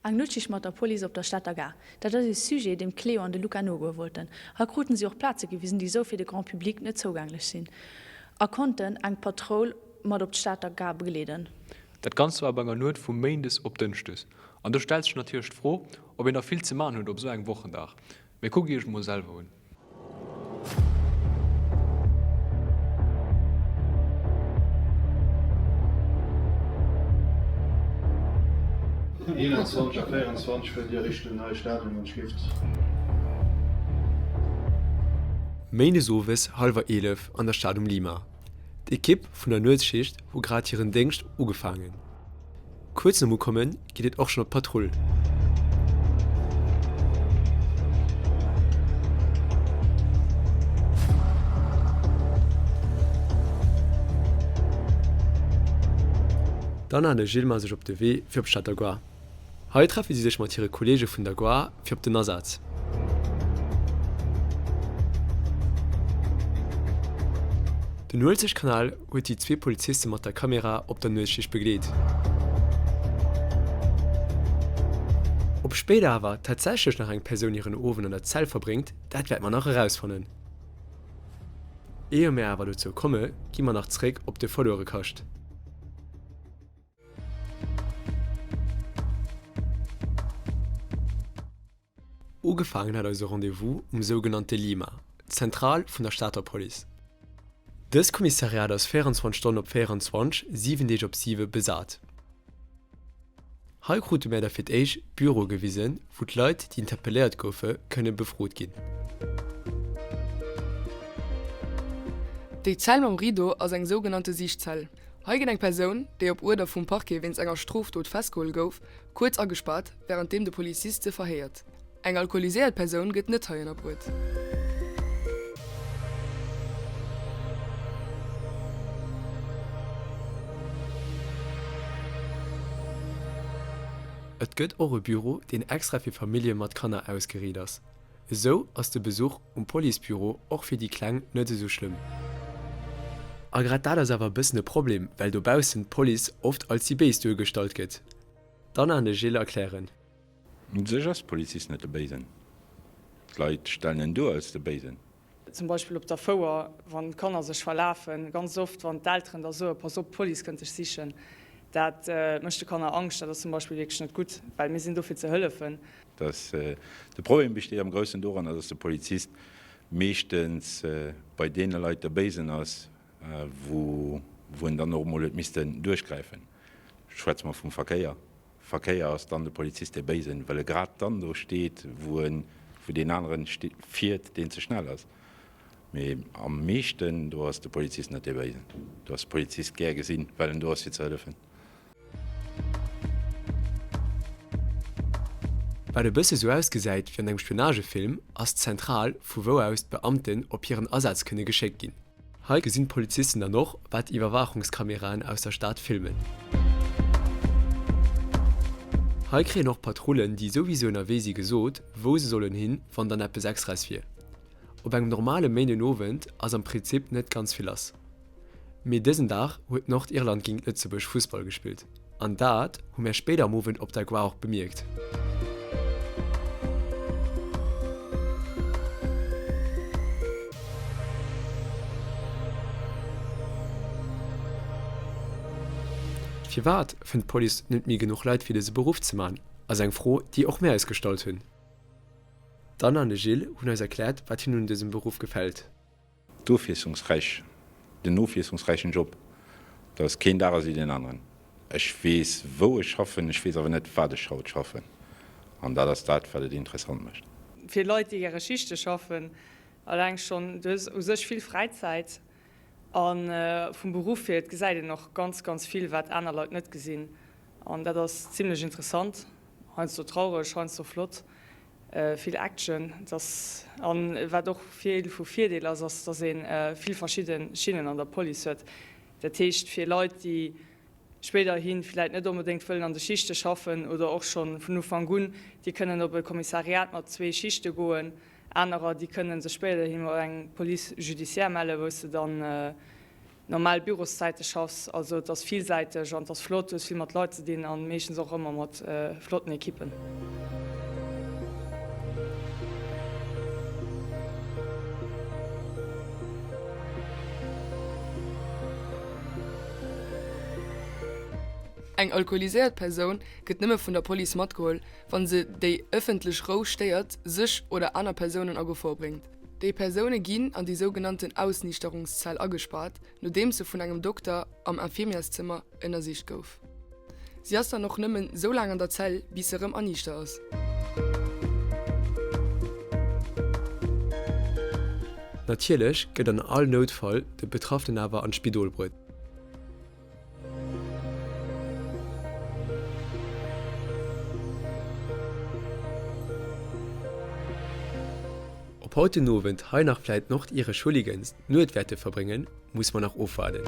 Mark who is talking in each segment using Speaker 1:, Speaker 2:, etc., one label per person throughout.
Speaker 1: Eng Nuetsschicht mat der Police op der Stater Gare, dat ass ee Sujet, deem d'Cléo an de Luca nogoe wollten. Hei kruten si och Plaze gewisen, déi esou fir de Grand Public net zougänglech sinn, a konnten eng Patroull mat op d'Stater Gare begleeden.
Speaker 2: Dat Ganzt war op enger Nuet vu Méindes op Dënschdes. An do stellt sech natierlech d'Fro, ob een da vill ze man huet op esou engem Wochendag. Mee kuckt iech et mol selwer un.
Speaker 3: A 24 fuert Dir Richtung Neie Stadion an Schlift.
Speaker 2: Méindes owes hallwer 11 an der Stad um Lima. D'Ekipp vun der Nuetsschicht hu grad hiren Déngscht ugefaangen. Kuerz nom Ukomme geet et och schonn op d'Patrull. D'Anna an de Gilles maache sech op de Wee fir op d'Stater Gare. Hei treffe si sech mat hire Kolleege vun der Gare fir op den Asaz. Den Uelzechtkanal huet déi zwee Poliziste mat der Kamera op der Nuetsschicht begleet. Ob spéider awer tatsächlech nach eng Persoun hiren Owend an der Zell verbréngt, dat wäerte mer nach erausfannen. Ier mir awer dozou komme gi mer nach zréck op de Verluerekascht. Ugefaangen hat eise Rendez-vous um sougenannte Lima, d'Zentral vun der Stater Police. Dëst Kommissariat ass 24 Stonnen op 24, 7 Deeg op 7 besat. Hei krute mär da fir d'éischt d'Büroe gewisen, wou d'Leit, déi interpelléiert goufe, kënne befrot ginn.
Speaker 4: Déi Zell mam Rideau ass eng sougenannte Siichtzell. Hei gëtt eng Persoun, déi op Uerder vum Parquet wéinst enger Strofdot festgeholl gouf, kuerz agespaart, wärenddeem de Polizist se verhéiert. Eng alkoholiséiert Persoun gëtt net hei ënnerbruet.
Speaker 2: Et gëtt och e Büro, deen extra fir Famillje mat Kanner ausgeriit ass. Esou ass de Besuch um Policebüro och fir déi Kleng net esou schlëmm. A grad dat ass awer e bëssen e Problem, well dobaussen d'Police oft als déi Béis duergestallt gëtt. D'Anna an de Gilles erklären.
Speaker 5: U sech ass de Polizist net de Béisen. D'Leit stellen en duer als de Béisen.
Speaker 6: Zum Beispill op der Fouer, wann d'Kanner sech verlafen, ganz oft wann d'Elteren da soen, Pass op, d'Police kënnt dech sichen. Dat mécht de Kanner Angscht. Dat ass zum Beispill wierklech net gutt, well mir sinn do fir ze hëllefen.
Speaker 5: Dass de Problem besteet am Groussen doranner, dass de Polizist meeschtens bei deene Leit de Béisen ass, wou en dann och emol huet missten duerchgräifen. Schwätze mer vum Verkéier. Verkéier ass dann de Polizist dee Béisen, well e grad dann do steet, wou en, wou deen aneren fiert, deen ze schnell ass. Mee am meeschten, do ass de Polizist net dee Béisen. Do ass de Polizist gär gesinn, well en do ass fir ze hëllefen.
Speaker 2: Wat e bësse sou ausgesäit wéi an engem Spionagefilm, ass d'Zentral, vu wou aus d'Beamten op hiren Asaz kënne geschéckt ginn. Hei gesinn d'Polizisten dann och, wat d'Iwwerwaachungskameraen aus der Stad filmen. Hei kréien och Patrullen, déi souwisou ënnerwee si gesot, wou se sollen hin, wann dann eppes Extraes wier. Op engem normale Méindenowend ass am Prinzip net ganz vill lass. Mee dësen Dag huet Nordirland géint Lëtzebuerg Fussball gespillt. An dat hu mär spéider am Owend op der Gare och bemierkt. Firwat fënnt d'Police net méi genuch Leit fir dëse Beruff ze man, ass eng Fro, déi och mär eis gestallt hunn. D'Anna an de Gilles hunn eis erkläert, wat hinnen un dësem Beruff gefält.
Speaker 5: D'Ofwiesslungsräich, den ofwiesslungsräichen Job, dass keen Dag ass wéi deen aneren. Ech weess, wou ech schaffen, ech weess awer net, wat ech haut schaffen. An dat ass dat, wat et interessant mécht.
Speaker 6: Fir Leit, déi gäre Schichte schaffen, alleng schonn, du hues u sech vill Fräizäit a vum Beruff hier, et gesäit een och ganz, ganz vill, wat aner Leit net gesinn. An dat ass zimlech interessant, heiansdo traureg, heiansdo flott. Vill Action, dass, an wat och vill vu Virdeel ass, ass dass ee vill verschidde Schinnen an der Police huet. Dat heescht fir Leit, déi spéiderhi vläit net onbedéngt wëllen an de Schichte schaffen oder och scho vun Ufank un, déi kënnen op e Kommissariat mat zwee Schichte goen. Anerer, déi kënnen sech spéiderhi op eng Police judiciaire mellen, wou se dann. normal Büroszäite schaffs. Also et ass villsäiteg an et ass flott, du hues vill mat Leit ze dinn an meeschtens och ëmmer mat flotten Ekippen.
Speaker 4: Eng alkoholiséiert Persoun gëtt nëmme vun der Police matgeholl, wann se déi ëffentlech Rou stéiert, sech oder aner Persounen a Gefor bréngt. Déi Persoune ginn an déi sougenannten Ausniichterungszell agespaart, nodeems se vun engem Dokter am Infirmierszëmmer ënnersicht gouf. Si ass dann och nëmmen sou laang an der Zell, bis se erëm erniichter ass.
Speaker 2: Natierlech gëtt an all Noutfall de Betraffenen awer an d'Spidol bruet. Ob haut den Owend hei nach vläit nordiresch Hooligans d'Nuet wäerte verbréngen, muss mer nach ofwaarden.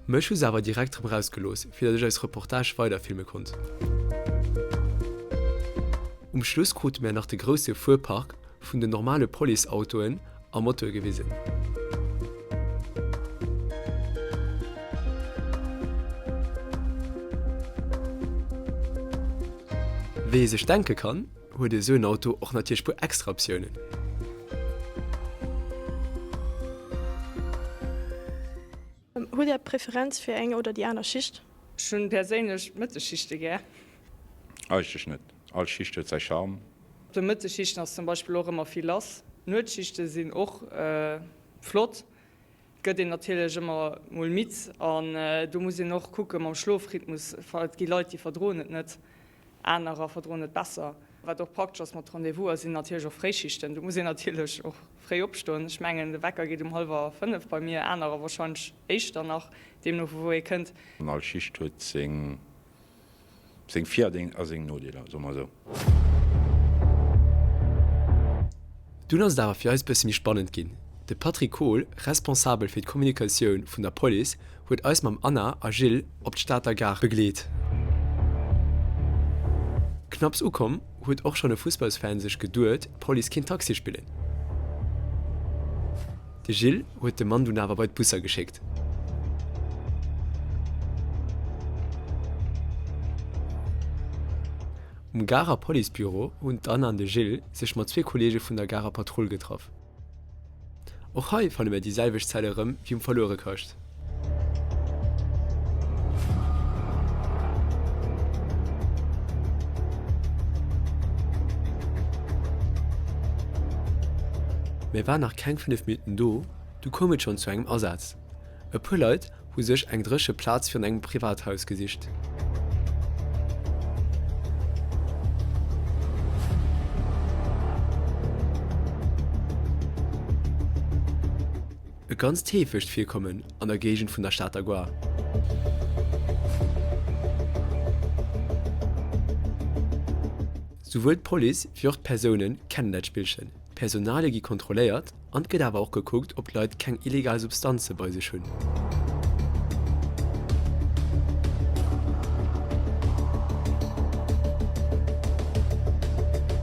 Speaker 2: Mech hu se awer direkt rem rausgelooss, fir datt ech eis Reportage weider filme konnt. Um Schluss krute mär nach de grousse Fuerpark vun den normale Policeautoen a Motoe gewisen. Wéi ee sech denke kann, huet esou en Auto och natierlech puer extra Optiounen.
Speaker 7: Hutt Är Preferenz fir eng oder déi aner Schicht?
Speaker 6: Ech hunn perséinlech d'Mëttesschichte gär.
Speaker 5: Eigentlech net. All Schicht huet säi Charme.
Speaker 6: Op de Mëttesschichten ass zum Beispill och ëmmer vill lass. D'Nuetsschichte sinn och flott. Et gëtt een natierlech ëmmer mol midd an do muss een och kucke mam Schlofrhythmus. Et gi Leit, déi verdroen et net. Anerer verdroen et besser. Wat och praktesch ass mat Rendez-vouser sinn natierlech och Fréischichten. Do muss een natierlech och fréi opstoen. Ech mengen de Wecker geet um hallwer 5 bei mir, anerer warscheinlech éischter nach, deemno vu wou ee kënnt.
Speaker 5: An all Schicht huet seng seng Vir a seng Nodeeler, soe mer esou.
Speaker 2: Dunn ass et awer fir eis bësse méi spannend ginn. De Patrick Kohl, Responsabel fir d'Kommunikatioun vun der Police, huet eis mam Anna a Gilles op d'Stater Gare begleet. Knapps ukomm, huet och schonn e Fussballsfan sech geduet, d'Police kéint Taxi spillen. De Gilles huet de Mann dunn awer bei d'Busser geschéckt. Um Garer Policebüro hunn d'Anna an de Gilles sech mat zwee Kolleege vun der Garer Patrull getraff. Och hei fanne mir déi selwecht Zell erëm wéi um Verluerekascht. Mir waren nach keng 5 Minutten do, du koum et schonn zu engem Asaz. E puer Leit hu sech eng dréche Plaz virun engem Privathaus gesicht. E ganzt heefegt Virkommen an der Géigend vun der Stater Gare. Souwuel d'Police wéi och d'Persoune kennen dat Spillchen. D'Personalie gi kontrolléiert an et gëtt awer och gekuckt, ob d'Leit keng illegal Substanze bei sech hunn.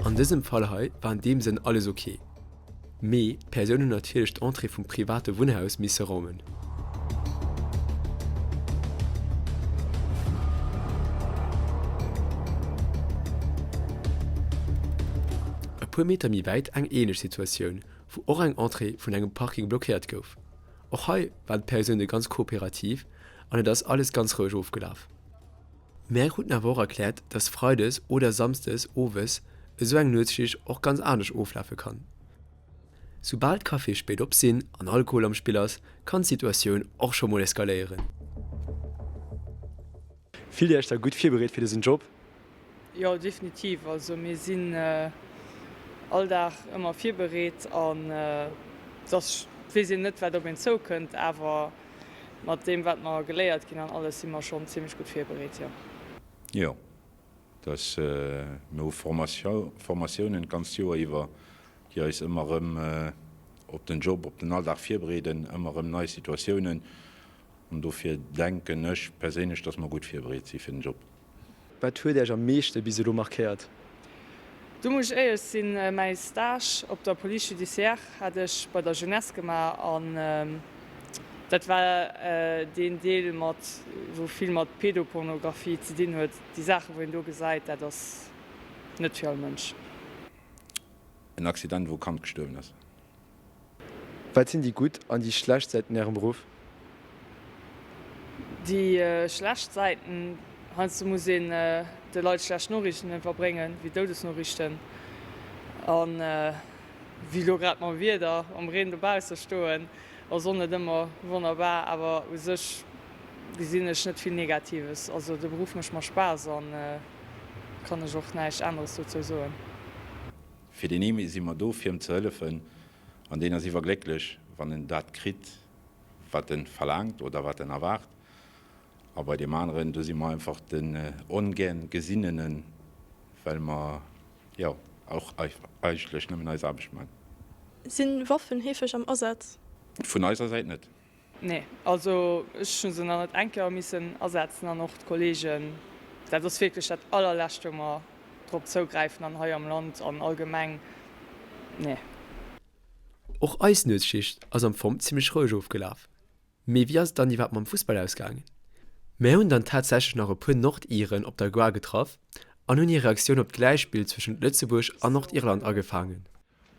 Speaker 2: An dësem Fall hei war an deem Sënn alles ok, mee d'Persoun hunn natierlech d'Entrée vum private Wunnhaus misse raumen. E puer Meter méi wäit eng änlech Situatioun, wou och eng Entrée vun engem Parking blockéiert gouf. Och hei waren d'Persoune ganz kooperativ an et ass alles ganz roueg ofgelaf. Mär kruten awer och erkläert, dass freides oder samsdes owes esou eng Nuetsschicht och ganz anescht oflafe kann. Soubal d'Caféë spéit op sinn an Alkohol am Spill ass, kann d'Situatioun och scho mol eskaléieren. Fillt Dir Iech da gutt virbereet fir dësen Job?
Speaker 6: Jo, definitiv. Also mir sinn all Dag ëmmer virbereet an et ass, et weess een net wat op een zoukënnt, awer mat deem wat mer geléiert ginn an alles si mer schonn zimmlech gutt virbereet, jo.
Speaker 5: Jo, dass mir hu Formatiounen d'ganzt Joer iwwer, déi eis ëmmer erëm op den Job, op den Alldag virbereeden, ëmmer erëm nei Situatiounen. An dofir denken ech perséinlech, dass mer gutt virbereet si fir den Job.
Speaker 2: Wat huet Iech am meeschte bis elo markéiert?
Speaker 6: Do muss ech éierlech sinn, mäi Stage op der Police judiciaire hat ech bei der Jeunesse gemaach an dat war deen Deel mat, wou vill mat Pedopornographie ze dinn huet. Déi Saachen, wou een do gesäit, dat ass net fir all Mënsch.
Speaker 5: En Accident, wou e Kand gestuerwen ass.
Speaker 2: Wat sinn déi gutt an déi schlecht Säiten un Ärem Beruff?
Speaker 6: Déi schlecht Säiten, Heiansdo muss een de Leit schlecht Noriichten iwwerbréngen, wéi Doudesnoriichten. A wéi elo grad mam Wieder, am Reen dobausse stoen, ass och net ëmmer wonnerbar. Awer u sech gesinn ech net vill Negatives. Also de Beruff mécht mer Spaass a kann ech och näischt aneres dozou soen.
Speaker 5: Fir deen ee si mer do, fir em ze hëllefen, an deen ass iwwerglécklech, wann en dat kritt, wat e verlaangt oder wat en erwaart. A bei deem aneren, do si mer einfach den ongären Gesinnenen, well mer, jo, och eigentlech nëmmen eis Aarbecht maachen.
Speaker 7: Sinn Waffen heefeg am Asaz?
Speaker 5: Vun eiser Säit net.
Speaker 6: Nee, also ech hu se nach net eng Kéier missen asetzen an och d'Kollegen. Dat ass wierklech dat allerlescht, wou mer drop zougräifen an hei am Land an allgemeng, nee.
Speaker 2: Och eis Nuetsschicht ass am Fong zimmlech roueg ofgelaf. Mee wéi ass et dann iwwerhaapt mam Fussball ausgaangen? Mär hunn dann tatsächlech nach e puer Nordiren op der Gare getraff an hunn hir Reaktioun op d'Gläichspill zwëschent Lëtzebuerg an Nordirland agefaangen.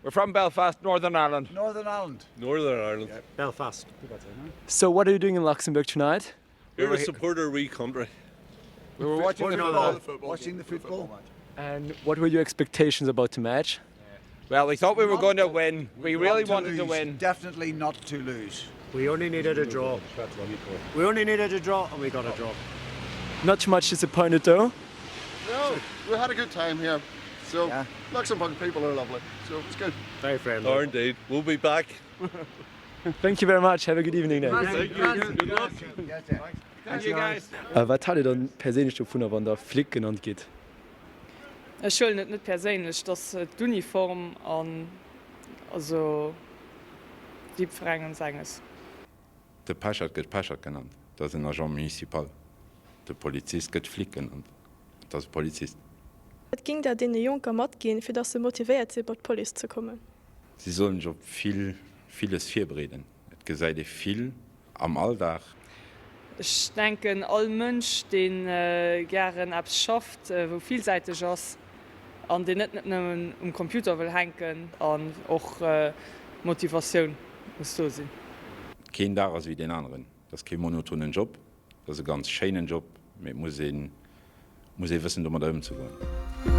Speaker 8: We're from Belfast, Northern Ireland.
Speaker 3: Northern Ireland.
Speaker 8: Northern Ireland.
Speaker 3: Yeah, Belfast.
Speaker 2: So what are you doing in Luxembourg tonight?
Speaker 8: We're to support our wee country.
Speaker 3: We were watching the football. Watching the football.
Speaker 2: And what were your expectations about the match?
Speaker 8: Well, we thought we were going to win. We really
Speaker 3: not to
Speaker 8: wanted
Speaker 3: lose.
Speaker 8: to win.
Speaker 3: Definitely not to lose.
Speaker 9: We only needed a draw. We only needed a draw and we got a draw.
Speaker 2: Not too much disappointed though.
Speaker 10: No, we had a good time here. So yeah. Luxembourg people are lovely, so it's good.
Speaker 9: Very friendly.
Speaker 8: Oh, indeed. We'll be back.
Speaker 2: Thank you very much. Have a good evening.
Speaker 8: Thank you. Good luck. Thank you guys.
Speaker 2: Wat haalt Dir dann perséinlech dovunner wann der Flic genannt gitt?
Speaker 6: Ech huelen et net perséinlech, dass d'Uniform an also jiddwerengem senges.
Speaker 5: De Pechert gëtt Pechert genannt, dat ass en Agent municipal. De Polizist gëtt Flic genannt, dat ass e Polizist.
Speaker 7: Wat géing Der deene Jonker matginn, fir dass se motivéiert si bei d'Police ze kommen?
Speaker 5: Si sollen sech op vill, villes virbereeden. Et gesäit ee vill am Alldag.
Speaker 6: Ech denken, all Mënsch, dee gären eppes schafft, wou villsäiteg ass an deen net nëmmen um Computer wëll hänken an och Motivatioun muss do sinn.
Speaker 5: Keen Dag ass ewéi deen aneren. Et ass kee monotonen Job. Et ass e ganz schéinen Job, mee et muss ee muss ee wëssen domadder ëmzegoen.